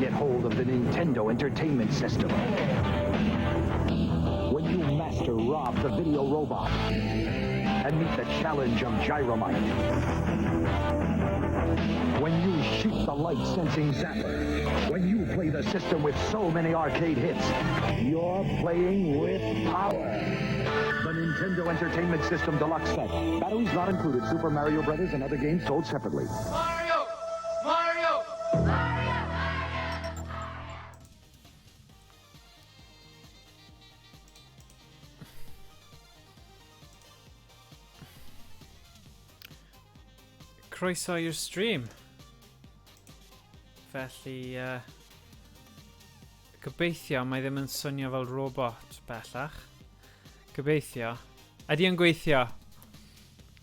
get hold of the Nintendo Entertainment System. When you master Rob the video robot and meet the challenge of Gyromite. When you shoot the light-sensing zapper. When you play the system with so many arcade hits, you're playing with power. The Nintendo Entertainment System Deluxe Set. Batteries not included. Super Mario Brothers and other games sold separately. Mario! Mario! Mario! Croeso i'r stream. Felly, uh, gobeithio mae ddim yn swnio fel robot bellach. Gobeithio. Ydy yn gweithio?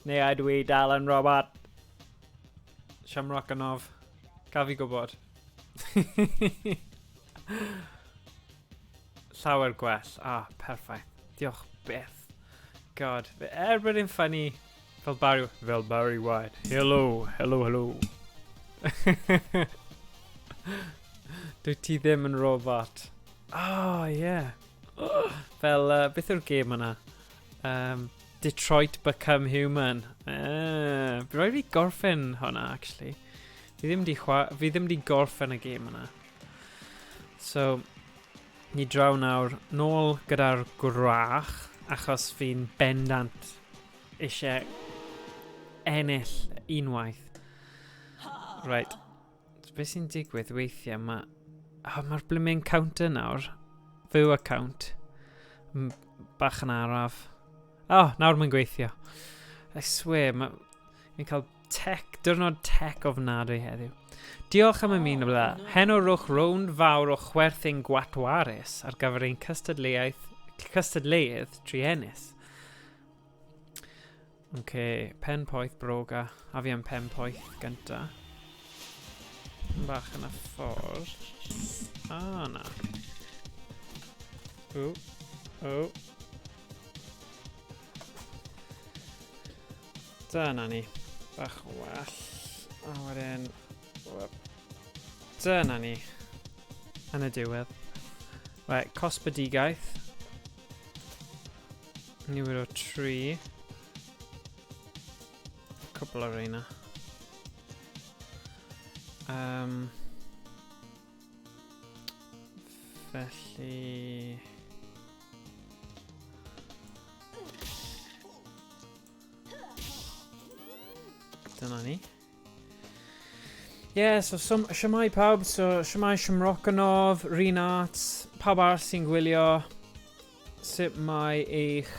Neu ydw i dal yn robot? Shamrock yn of. Gaf fi gwybod. Llawer gwell. Ah, perffaith. Diolch byth. God, er bod e'n funny, fel Barry, fel Barry White. Hello, hello, hello. Dwi ti ddim yn robot. Oh, yeah. Oh, fel, uh, beth yw'r gêm yna? Um, Detroit Become Human. Uh, Rhaid fi gorffen hwnna, actually. Fi ddim di, fi ddim di gorffen y gêm yna. So, ni draw nawr nôl gyda'r gwrach, achos fi'n bendant eisiau ennill unwaith. Right. Beth sy'n digwydd weithiau, mae... Oh, mae'r blimmin counter nawr. Fyw account. Bach yn araf. Oh, nawr mae'n gweithio. I swear, mae... Fi'n cael tech, diwrnod tech ofnadwy heddiw. Diolch am ymuno bla. Heno rowch rownd fawr o chwerthin gwatwarus ar gyfer ein cystadleuaeth, cystadleuaeth truenus. Ok, pen poeth broga. A fi am pen poeth gynta. Bach yn y ffordd. Ah, na. O, o. Dyna ni. Bach o well. A wedyn... Dyna ni. Yn y diwedd. Right, cosbedigaeth. Niwyd o 3. Cwbl o reina. Um, felly... Dyna ni. Yeah, so some, siamai pawb, so siamai Shamrokanov, Rinat, pawb arall sy'n gwylio, sut mae eich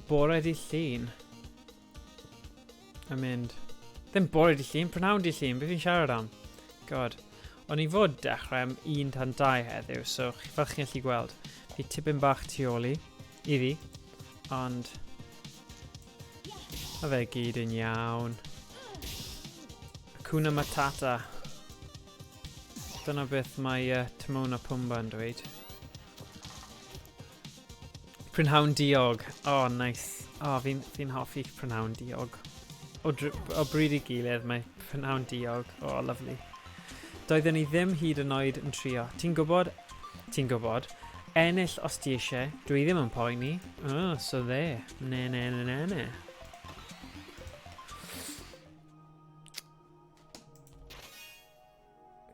bore di llun yn mynd. Ddim bore di llun, prynhawn di llun, beth fi'n siarad am? God. O'n i fod dechrau am 1 tan 2 heddiw, so fel chi'n gallu gweld, fi tipyn bach tu ôl i, iddi, ond mae fe gyd yn iawn. Hakuna Matata. Dyna beth mae uh, Timon a Pumba yn dweud. Prynhawn diog. Oh, nice. Oh, fi'n fi hoffi prynhawn diog. O, o bryd i gilydd mae prynhawn diog. Oh, lovely. Doeddwn ni ddim hyd yn oed yn trio. Ti'n gwybod? Ti'n gwybod. Ennill os ti eisiau. Dwi ddim yn poeni. Oh, so there. Ne, ne, ne, ne, ne.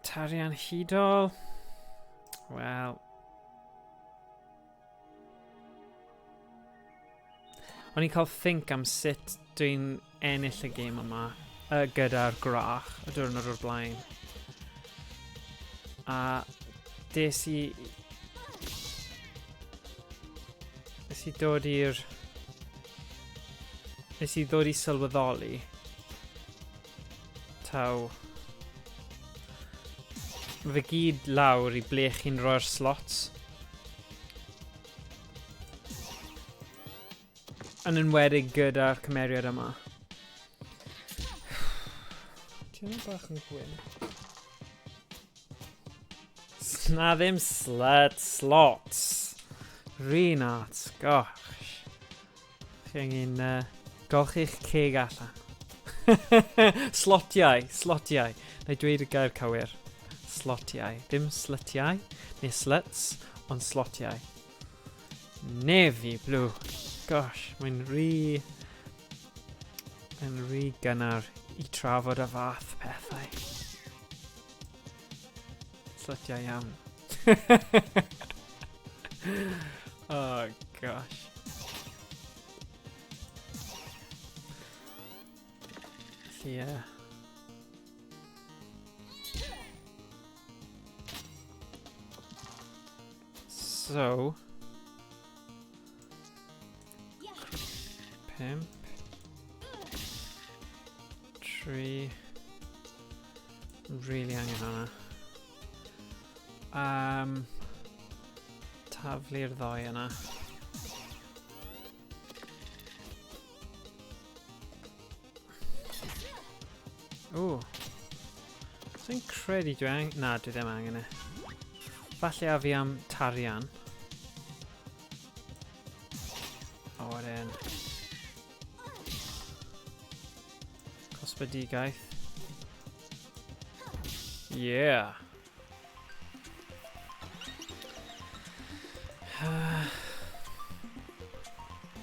Tarian hudol. Wel. O'n i'n cael think am sut dwi'n ennill y gêm yma uh, gyda'r grach y diwrnod o'r blaen. A des i... Nes i dod i'r... Nes i ddod i sylweddoli Taw. Mae fe gyd lawr i ble chi'n rhoi'r slots. Yn enwedig gyda'r cymeriad yma. Ti'n bach yn gwyn. Na ddim slut slots. Renat, gosh. Chi angen uh, golchi'ch ceg allan. slotiau, slotiau. Na i dweud y gair cywir. Slotiau. Ddim slytiau, neu sluts, ond slotiau. Navy blue. Gosh, mae'n rhy... Mae'n rhy gynnar i trafod y fath pethau. Slytiau iawn. Oh, gosh. Felly, ie. So... 5. 3. Really angen hwnna. Taflu'r ddoi yna. Ooh. Dwi'n credu dwi angen... Na, dwi ddim angen e. Falle a fi am tarian. A wedyn... Cosbedigaeth. Yeah.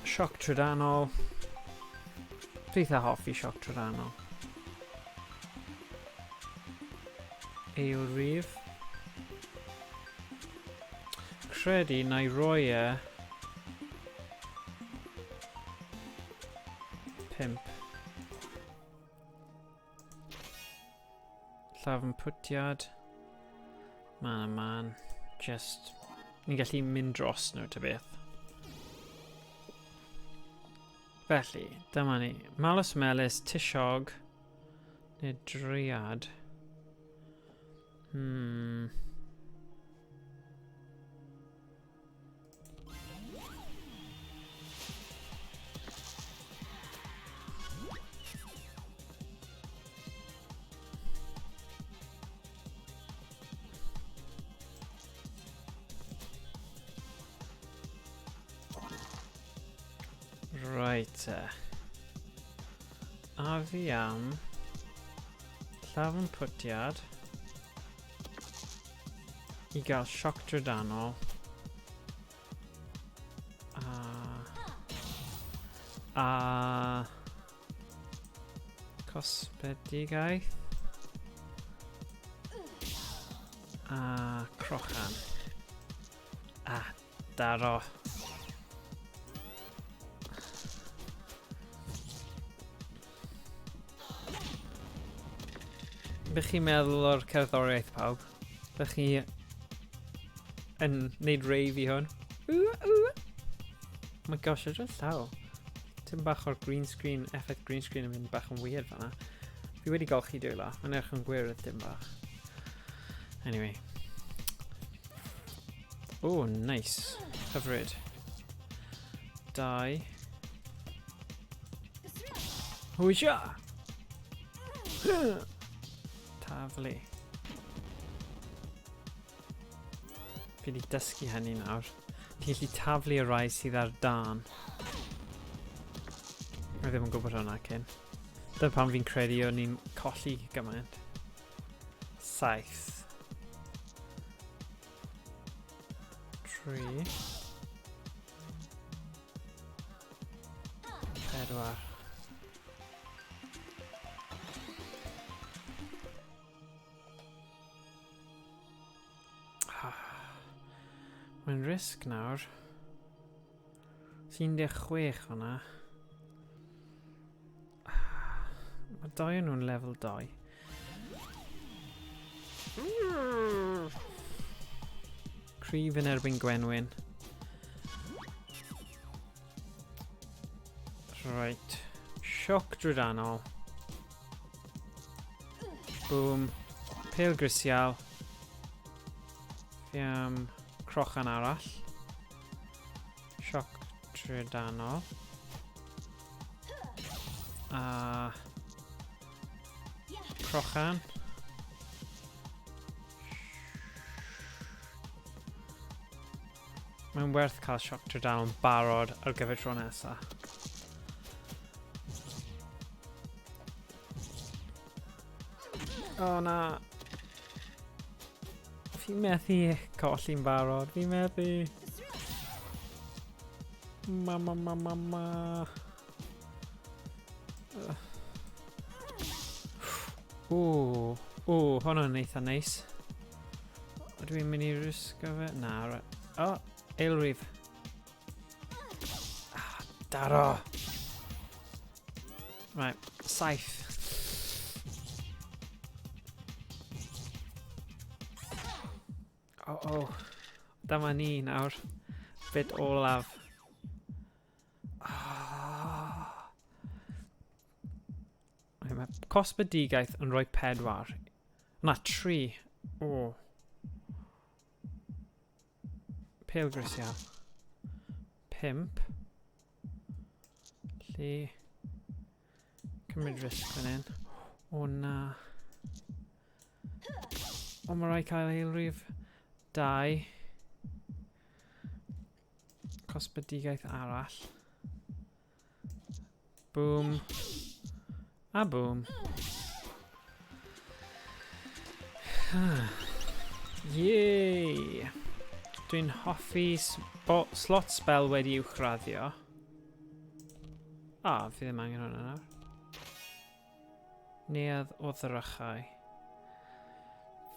Sioc trydanol. Dwi eitha hoffi sioc trydanol. Eil rif. Credu na i roi e 5. Llafn pwtiad. Man a man. Just... Ni'n gallu mynd dros nhw, ta beth. Felly, dyma ni. Malus Melus, Tisiog, neu Driad. Right te. A fi am llafn pwtiad i gael sioc drydanol a cosbedigaeth a crochan a daro. Be chi'n meddwl o'r cerddoriaeth, pawb? Be chi yn neud rave i hwn? Ooh, ooh. Oh my gosh, edrych llaw. Tim bach o'r green screen, effaith green screen yn mynd bach yn weird fanna. Fi wedi golchi dwylo, mae'n edrych yn gwyrdd dim bach. Anyway. Oh, nice. Hyfryd. 2. Hwysio! Taflu. Fi wedi dysgu hynny nawr. Ti'n gallu taflu y rai sydd ar dân. Fi ddim yn gwybod hwnna cyn. Dyna pam fi'n credu o'n i'n colli gymaint. 7. 3. 4. Mae'n risg nawr. 16 hwnna. Mae dau o'n nhw'n lefel 2. Cryf yn erbyn Gwenwyn. Right. Sioc drydanol. Boom. Pêl grisial. Fi am crochan arall. Sioc trydanol. A crochan. Mae'n werth cael sioc trydanol yn barod ar gyfer tro nesaf. O na. Fi'n methu colli'n barod. Fi'n methu. Ma, ma, ma, ma, ma. Ww, ww, hwnna'n eitha neis. Ydw i'n mynd i risgo fe? Na, right. O, oh, eilrif. Ah, daro! Right, saith. O, oh, oh. Dyma ni nawr. Bit olaf. Ah. Mae cosbedigaeth yn rhoi pedwar. Na, tri. O. Oh. Pêl grisial. Pump. Felly... Cymryd risg fan hyn. O na. O, mae rhaid cael eilrif. 2. Cosbedigaeth arall. Boom. A boom. Yay! Dwi'n hoffi slot spell wedi uwchraddio. Ah, fi ddim angen hwnna nawr. Neuadd o ddrychau.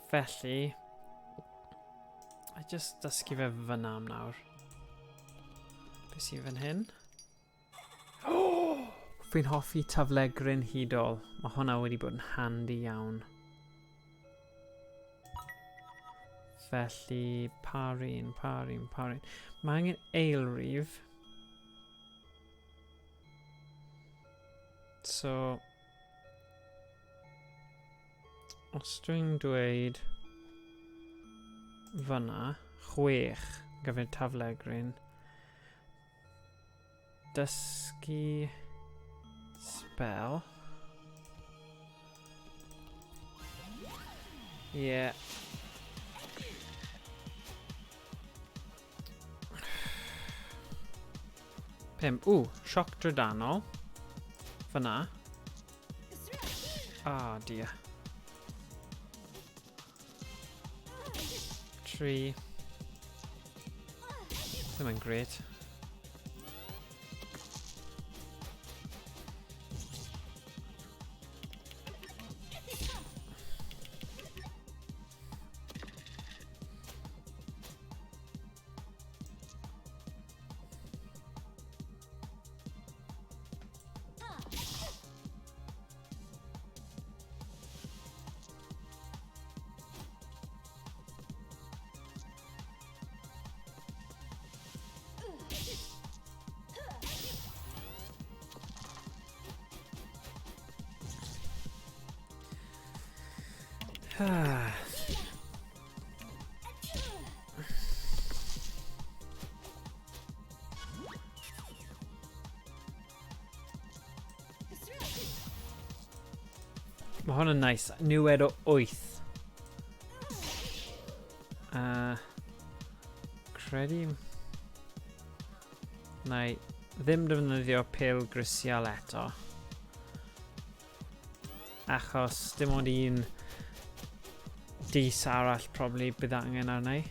Felly, I just dysgu fe fyna am nawr. Be sy'n fan hyn? Oh! Fi'n hoffi taflegryn hudol. Mae hwnna wedi bod yn handy iawn. Felly, par un, par un, par un. Mae angen eilrif. So, os dwi'n dweud fyna, chwech gyfer taflegryn, dysgu spell. Ie. Yeah. Pump. Ww, sioc drydanol. Fyna. Ah, dear. Tri. Ddim yn great. Mae hwn yn nice. Niwed o 8. Credu... Na i ddim defnyddio pil grisial eto. Achos dim ond un dis arall probably bydd angen arna i.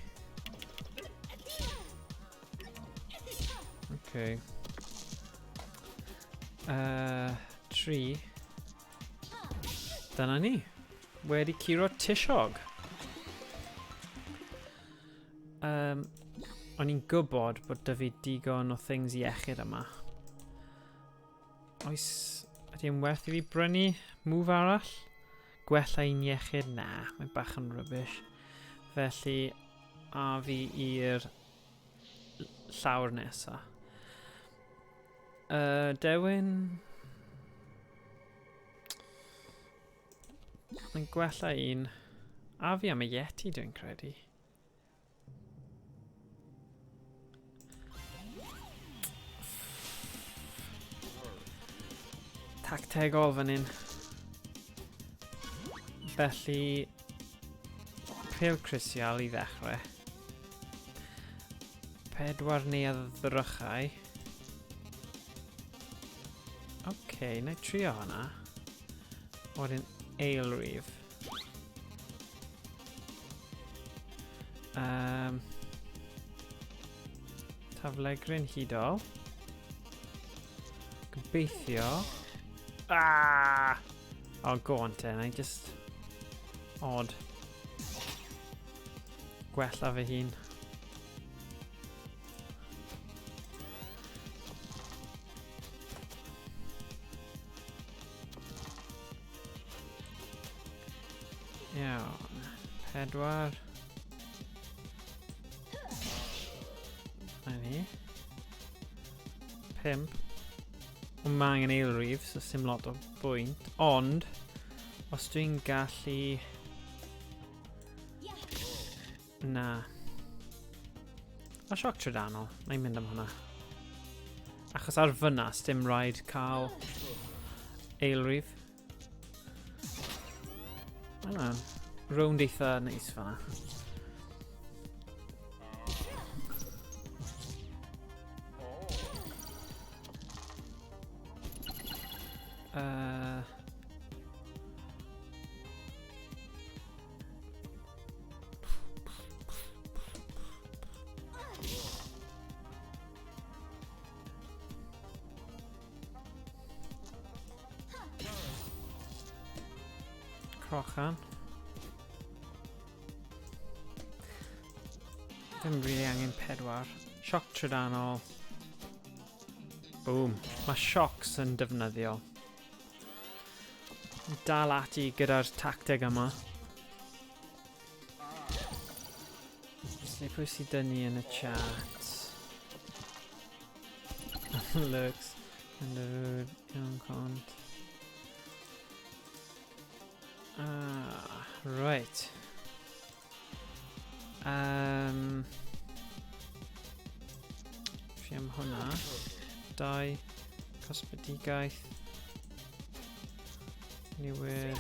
Okay. 3. Dyna ni. Wedi curo tisiog. O'n i'n gwybod bod dy fi digon o things iechyd yma. Oes, ydy yn werth i fi brynu move arall? Gwella i'n iechyd? Na, mae bach yn rubbish. Felly, a fi i'r llawr nesa. Dewin... Mae'n gwella un. A fi am y Yeti, dwi'n credu. Tactegol fan hyn. Felly, pêl crisial i ddechrau. Pedwar neu ddrychau. Oce, okay, na i trio hwnna. Wedyn eilrif. Taflegryn hudol. Gobeithio. Ah! Oh, go on te, I just... Odd. Gwella fy hun. Iawn. 4. Na ni. 5. Ond mae angen eilrif, so sim lot o bwynt. Ond, os dwi'n gallu... Na. A sioc trydanol, na i'n mynd am hwnna. Achos ar fyna, dim rhaid cael eilrif. Hwnna'n rownd eitha neis fanna. Crochan. Ddim really angen 4. Sioc trydanol. Boom. Mae siocs yn defnyddiol. Dal ati gyda'r tacteg yma. Neu pwy sydd dyn ni yn y chat? Looks. And the road, young cont. Ah, right. Fi am hwnna. 2. Cosmedigaeth. Niwyr.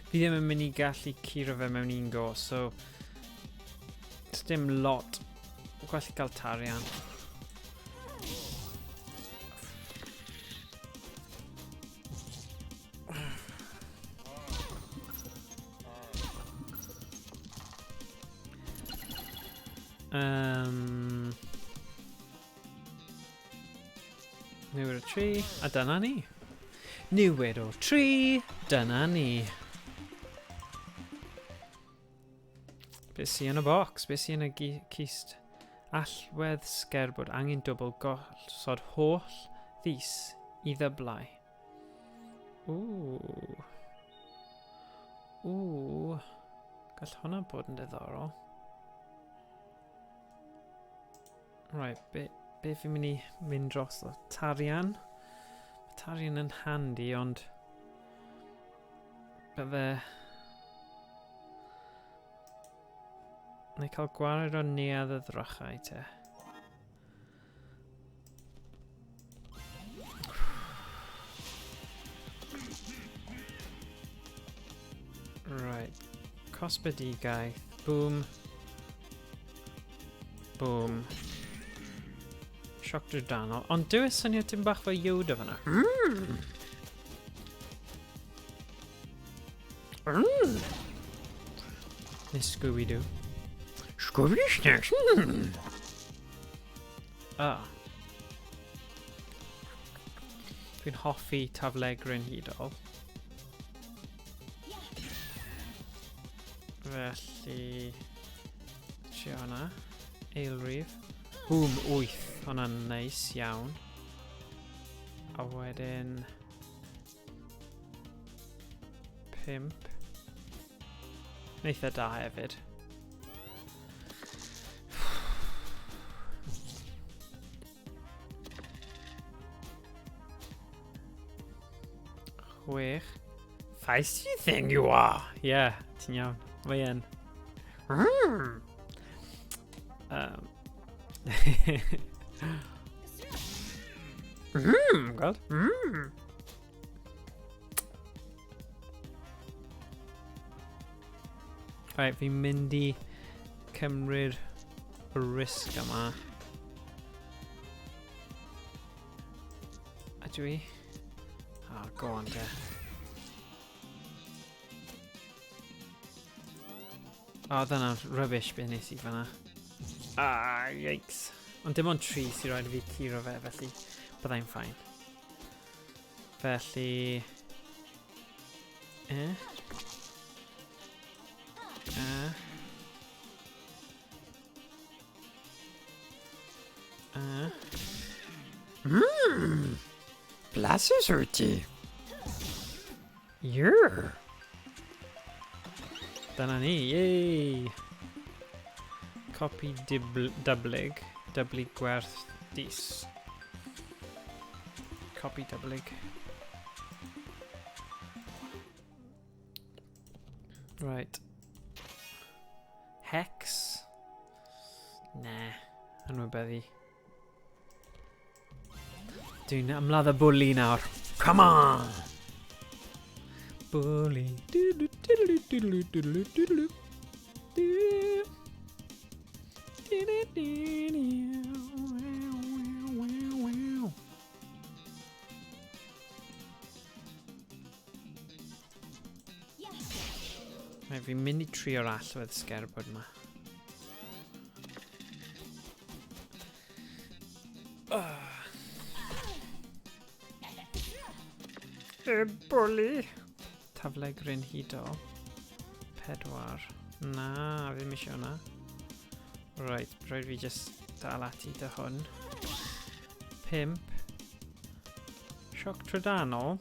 Fi ddim yn mynd i gallu curo fe mewn un go, so... Dim lot. Gwell gael tarian. Newid o 3, a dyna ni. Newid o 3, dyna ni. Be sy yn y box? Be sy yn y cist? Allwedd sgerbwd, angen dwbl gosod holl ddis i ddyblau. Ww. Ww. Gall hwnna bod yn diddorol. Right, be fi'n mynd i mynd dros o? Tarian. Mae tarian yn handy, ond... Bydde... Neu cael gwared o neuadd y ddrychau te. Right. Cosbedigaeth. Boom. Boom. Sioc drydanol. Ond dyw e syniad dim bach fel Yoda fan'na. Neu Scooby-Doo. Scooby Snacks. Ah. Dwi'n hoffi taflegryn hudol. Felly... Trio hwnna. Eilrif. Boom, 8. Hwnna'n neis iawn. A wedyn... 5. Neitha da hefyd. 6. Feisty thing you are! Yeah, ti'n iawn. Mae yn. Gweld? Right, fi'n mynd i cymryd y risg yma. A ydw i. Oh, go on, de. O, oh, dyna rubbish beth nes i fanna. Ah, yikes. Ond dim ond 3 sy'n rhaid i fi curo fe, felly byddai'n ffain. Felly... Eh? Eh? Eh? Mmm! Blasus wyt ti! Yeah! Dyna ni, yay! Copi dyblyg, dyblyg gwerth dis. Copi dyblyg. Right. Hex. Na, anwybyddu. Dwi'n ymladd y bwli nawr. Come on! Bwli. Mae fi'n mynd i trio'r allwedd sgerbwd yma. Y bwli! Tafle gryn hudo. 4. Na, fi ddim eisiau hwnna. Right, rhaid fi just dal ati dy hwn. 5. Sioc trydanol.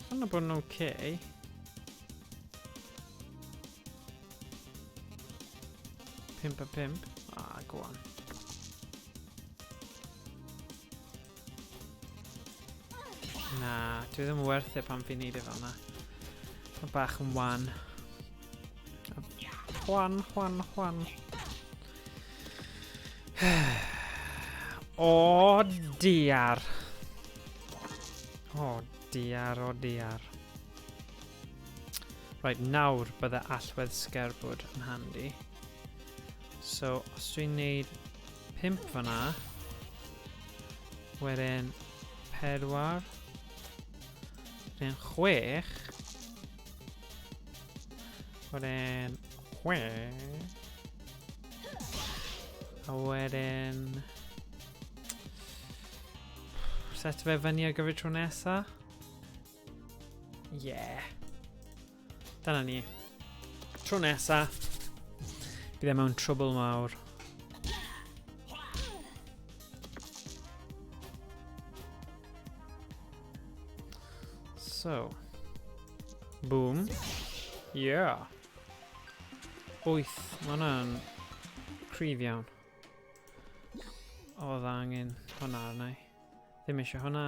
Hwna bod yn oce. 5 a 5. Ah, go on. Na, dwi ddim yn werth e pan fi'n neud e fel na. Mae bach yn wan. Juan, Juan, Juan. O diar. O diar, o diar. Right, nawr bydde allwedd sgerbwd yn handi. So, os dwi'n neud 5 fyna, wedyn 4, wedyn 6, wedyn 6, a wedyn... Set fe fyny ar gyfer tro nesa? Yeah. Dyna ni. Tro nesa, bydd e mewn trwbl mawr. So. Boom. Yeah. 8. Mae hwnna'n cryf iawn. Oedd angen hwnna arna i. Ddim eisiau hwnna.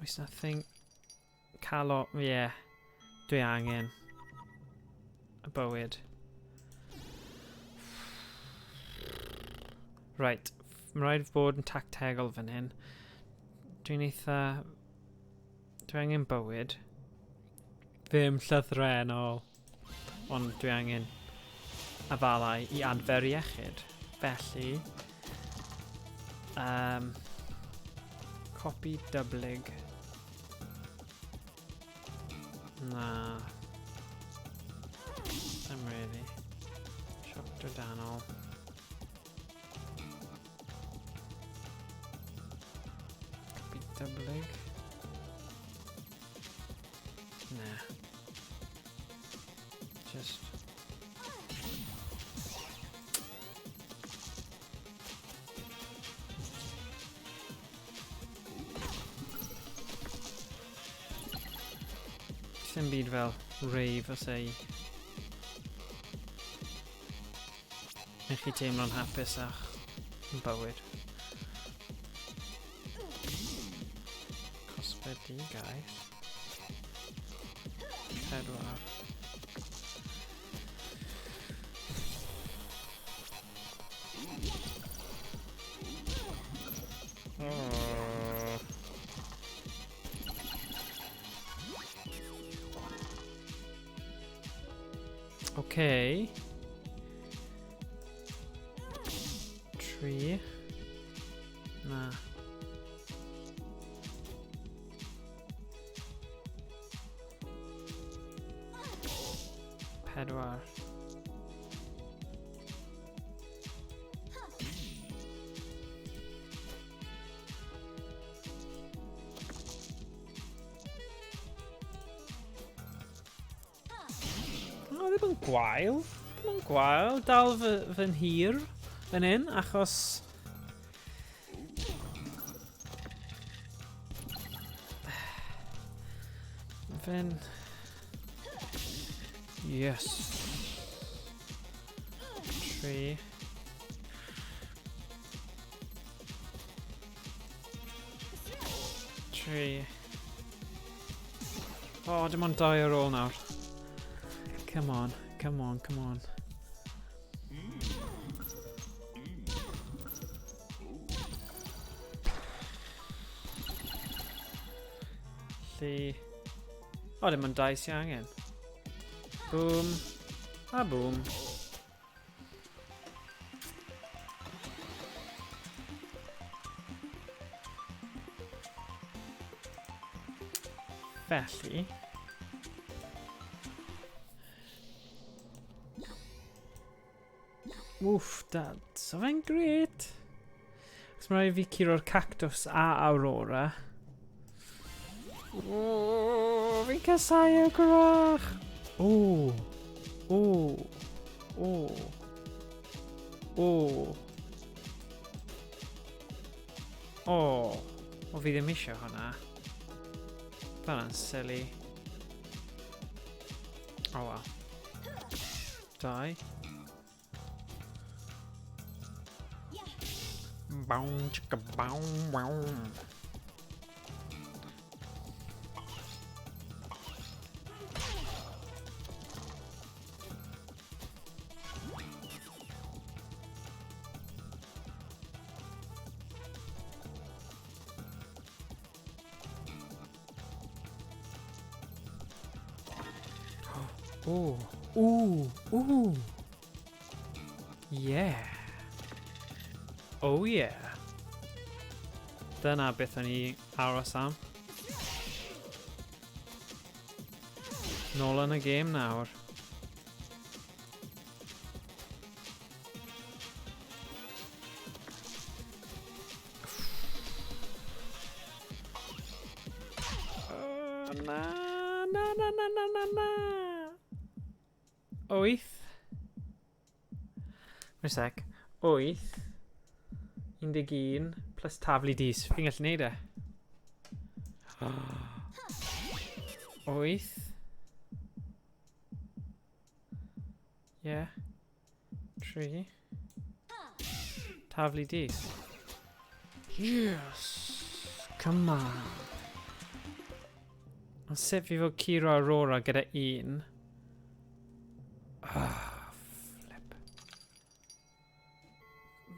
Oes nothing... Calo... Ie. Yeah. Dwi angen. Y bywyd. Right. Mae'n rhaid bod yn tactegol fan hyn. Dwi'n eitha... Dwi angen bywyd. Ddim llythrennol. Ond dwi angen afalau i adfer iechyd. Felly... Copi dyblyg. Na. Ddim really. Sioc drydanol. Copi dyblyg. Na. Just... Sim byd fel rave os ei... Neu chi teimlo'n hapus a'ch bywyd. Cosbedigaeth. 4. Okay. 3. Na. Pedwar. O, ddim yn gwael. Ddim yn gwael. Dal fy, fy nhir yn un, achos... Fe'n... Yes. 3. 3. O, oh, dim ond dau ar ôl nawr. Come on, come on, come on. Lly... O, oh, dim ond dau sy'n angen. Boom. A boom. Felly... Wff, da, so fe'n gret. Os mae rhaid fi curo'r cactus a Aurora. O, fi'n casau y gwrach. O, o, o, o. O, o fi ddim eisiau hwnna. Fel silly. Oh well. 2. Bow, chicka, bow, wow. Ooh, ooh, ooh. Yeah. Oh yeah. Dyna beth o'n i aros am. Nôl yn y gêm nawr. Oh, na, na, na, na, na, na, na. 8. Wait a sec. 8. 11 plus taflu dis. Fi'n gallu neud e. 8. Yeah. 3. Taflu dis. Yes! Come on. Ond sut fi fod curo Aurora gyda un? Ah, flip.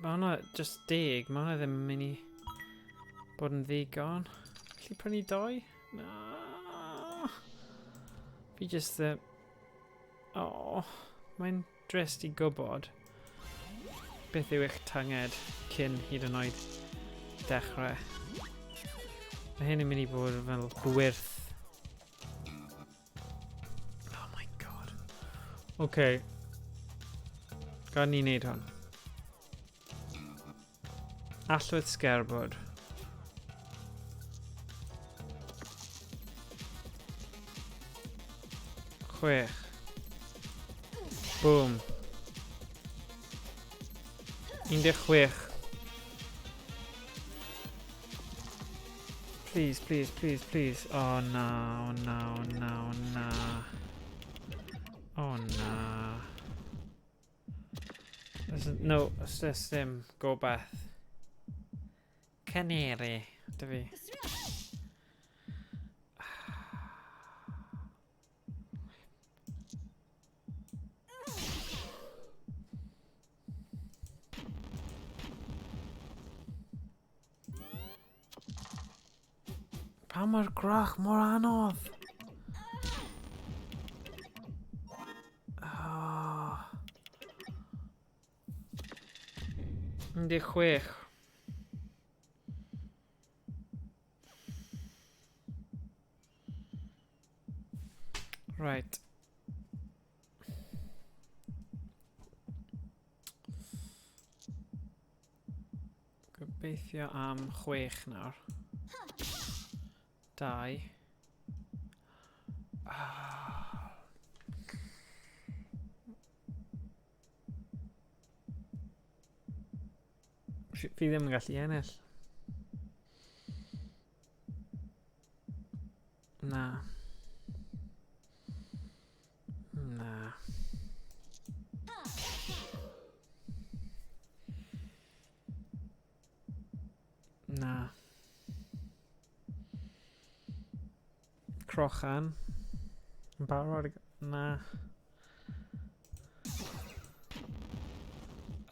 Mae hwnna just 10, mae hwnna ddim yn mynd i bod yn ddigon. Gallu prynu doi? Na. Fi just ddim... Oh, mae'n drist i gwybod beth yw eich tynged cyn hyd yn oed dechrau. Mae hyn yn mynd i bod fel gwyrth. Oh my god. Okay. Gad ni wneud hwn. Allwedd sgerbwd. 6. Boom. 16. Please, please, please, please. Oh na, oh na, oh na, oh na. Oh na. No, os ddim gobaith. Canary, dy fi. Pam mae'r gwrach mor anodd? Oh. 16. Right. Gobeithio am 6 nawr. 2. Ah. Fi ddim yn gallu ennill. Na. Na. Na. Crochan. Yn barod? Na.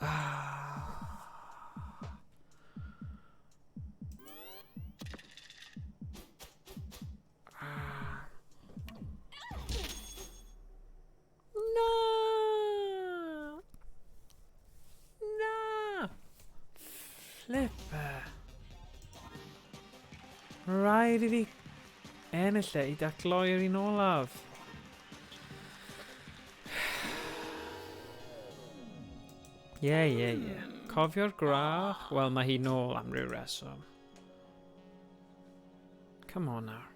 Ah. Ah. Na! Na! Flipper. Rhaid i fi ennill e i dacloi'r un olaf. Ie, ie, ie. Cofio'r gwrach? Wel, mae hi nôl am ryw reswm. Come on nawr.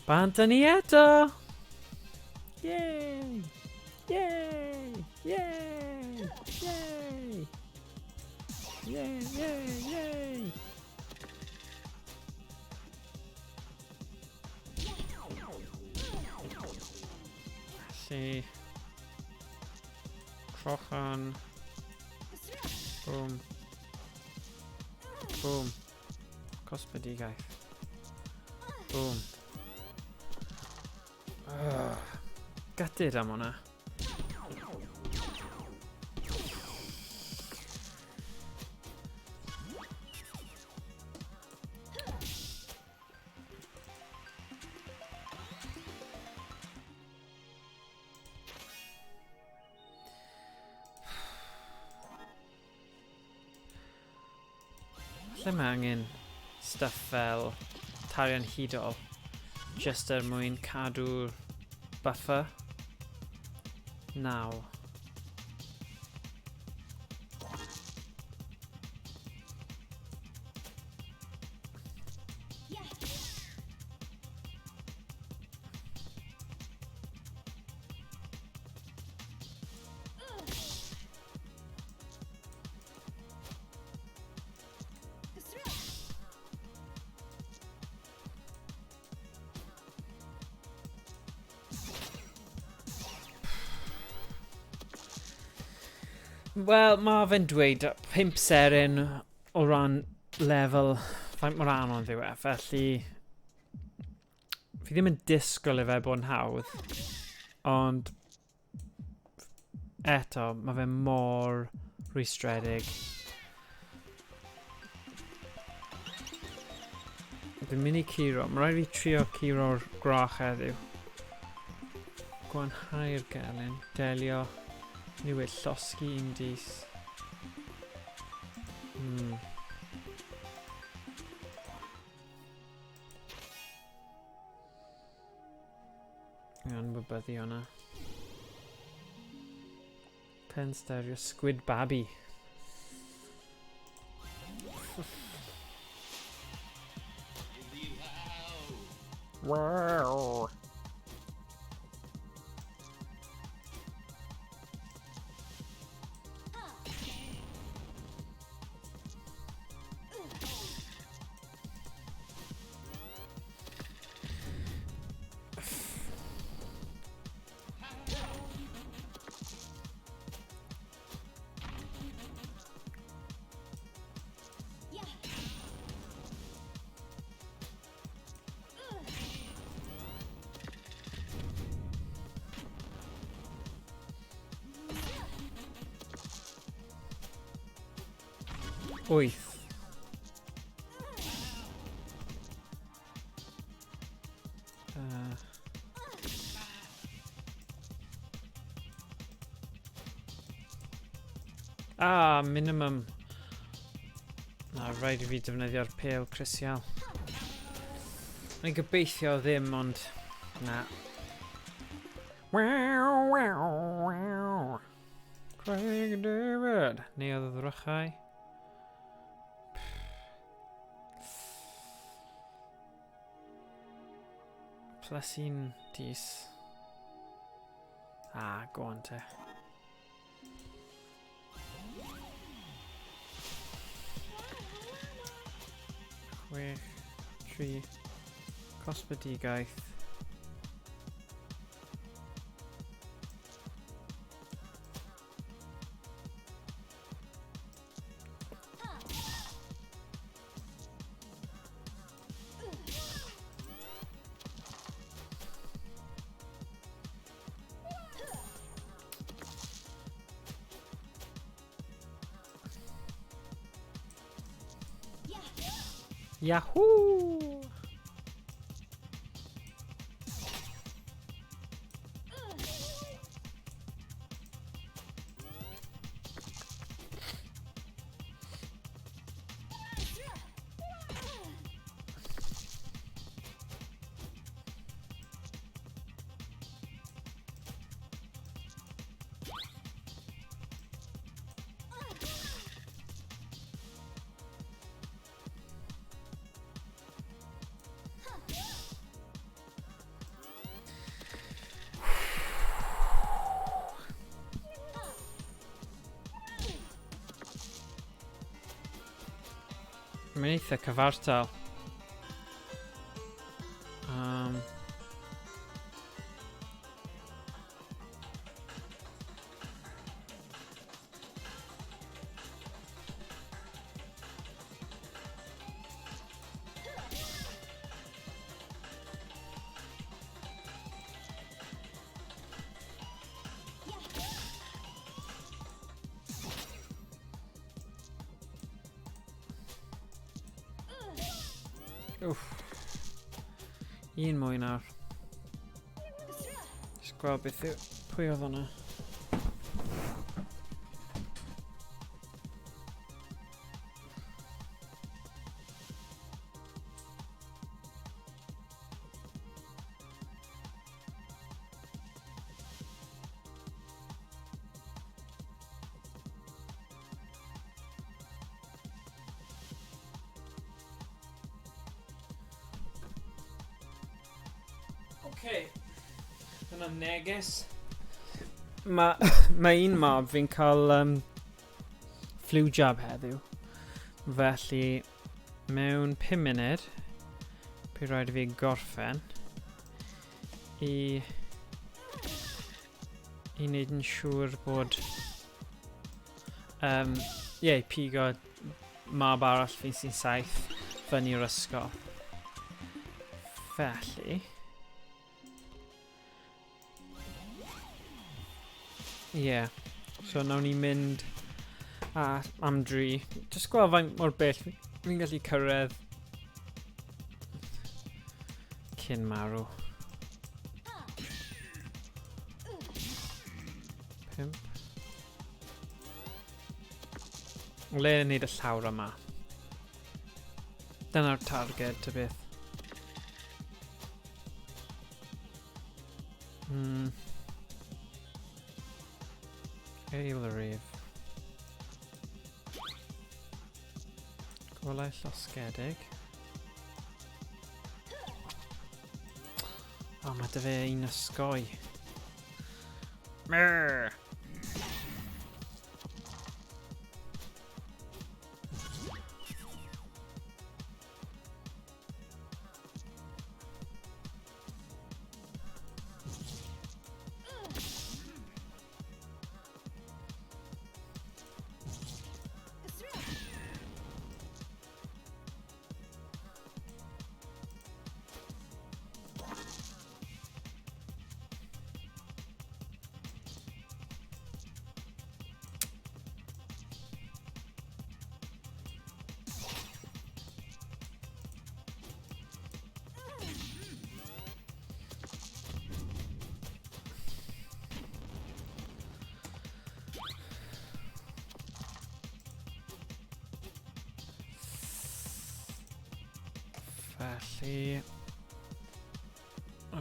Bant â ni eto! Yay! Yay! Yay! Yay! Yay, yay, yay! Felly... Crochan. Boom. Boom. Cosmedigaeth. Boom. Ugh. Gutted am hwnna. Lle mae angen stuff fel tarian hudol just er mwyn cadw'r buffer? Naw. Wel, mae fe'n dweud 5 seren o ran lefel faint mor anodd yw e, felly fi ddim yn disgwyl i fe bod yn hawdd, ond eto, mae fe mor rwystredig. Fi'n mynd i curo. Mae rhaid fi trio curo'r gwrach heddiw. Gwanhau'r gelyn. Delio. Newid llosgi un dis. Anwybyddu hwnna. Pen stereo Squid Babi. Wow. Wyth. Ah, minimum. Na, rhaid i fi defnyddio'r pêl crisial. Mae'n gobeithio ddim, ond na. Wow, wow, wow. Craig David. Neu oedd y ddrychau. Plus un dis. Ah, go on te. Chwech, tri, cosbedigaeth. Yahoo! Mae'n eitha cyfartal. Wff. Un mwy nawr. Just gweld beth yw... Pwy oedd hwnna? Okay. Dyna neges. Mae ma un mab fi'n cael flu jab heddiw. Felly, mewn 5 munud, bydd rhaid i fi gorffen i wneud yn siŵr bod ie, i pigo mab arall fi sy'n 7 fyny'r ysgol. Felly... Ie. Yeah. So nawn ni mynd am dri. Just gweld faint mor bell fi'n gallu cyrraedd cyn marw. 5. Le yn neud y llawr yma. Dyna'r targed, ta beth. Ail rif. Golau llosgedig. O, mae dy fe un ysgoi. Mrrr. Felly...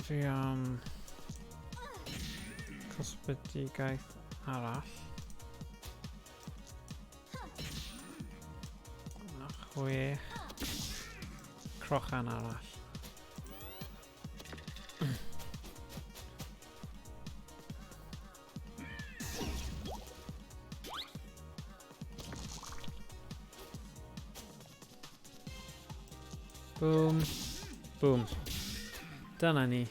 Fi am... Cosbedigaeth arall. A 6 crochan arall. Boom. Boom. Dyna ni.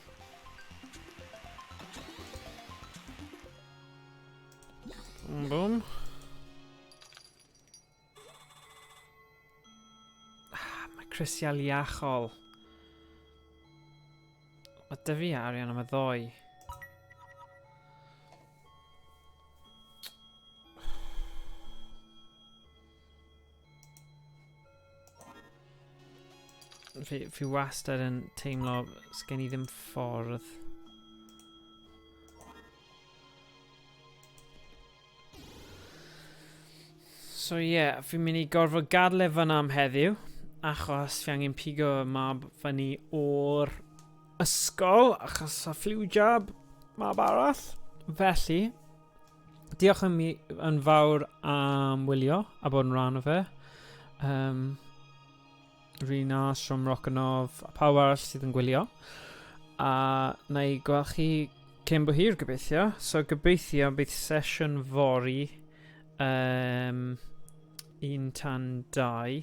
Boom, boom. Ah, mae crisial iachol. Mae dy fi arian am y ddoi. Fi, fi wastad yn teimlo sgen i ddim ffordd. So ie, yeah, fi'n mynd i gorfod gadael e fyna am heddiw, achos fi angen pigo y mab fyny o'r ysgol, achos a flu jab mab arall. Felly, diolch yn, mi, yn fawr am wylio a bod yn rhan o fe. Um, Rina, Siom Rocanov, a pawb arall sydd yn gwylio. A na i gweld chi cyn bo hir gobeithio. So gobeithio bydd sesiwn fory um, 1 tan 2.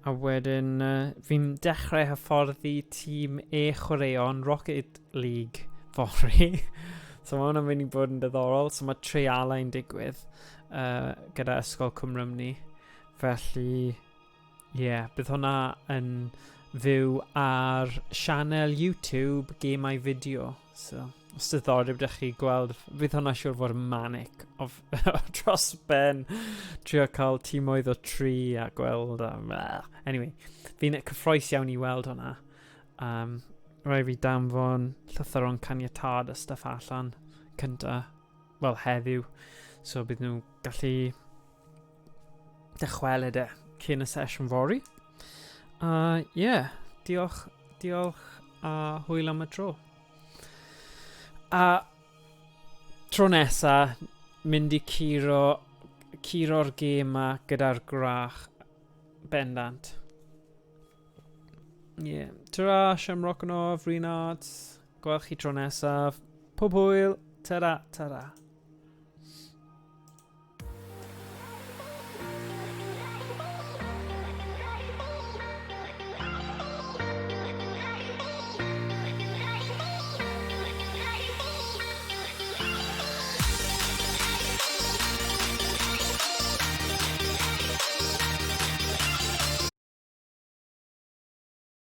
A wedyn uh, fi'n dechrau hyfforddi tîm e-chwaraeon Rocket League fory. So mae hwnna'n mynd i bod yn diddorol. So mae treialau'n digwydd uh, gyda Ysgol Cwmrymni. Felly, Ie, yeah, bydd hwnna yn fyw ar sianel YouTube Gemau Fideo. So, os diddordeb ydych chi gweld, fydd hwnna siŵr fod yn manic of, dros ben. Trio cael tîmoedd o tri a gweld. A, anyway, fi'n cyffroes iawn i weld hwnna. Um, rhaid fi danfon llythyron caniatâd a stuff allan cynta, wel heddiw. So bydd nhw gallu dychwelyd e cyn y sesiwn fory. A uh, yeah, diolch, diolch a hwyl am y tro. A tro nesa, mynd i curo, curo'r gêm ma gyda'r gwrach bendant. Yeah. Ta-ra, Shamrockanov, Reinhardt. Gweld chi tro nesaf. Pob hwyl. Ta-ra, ta-ra.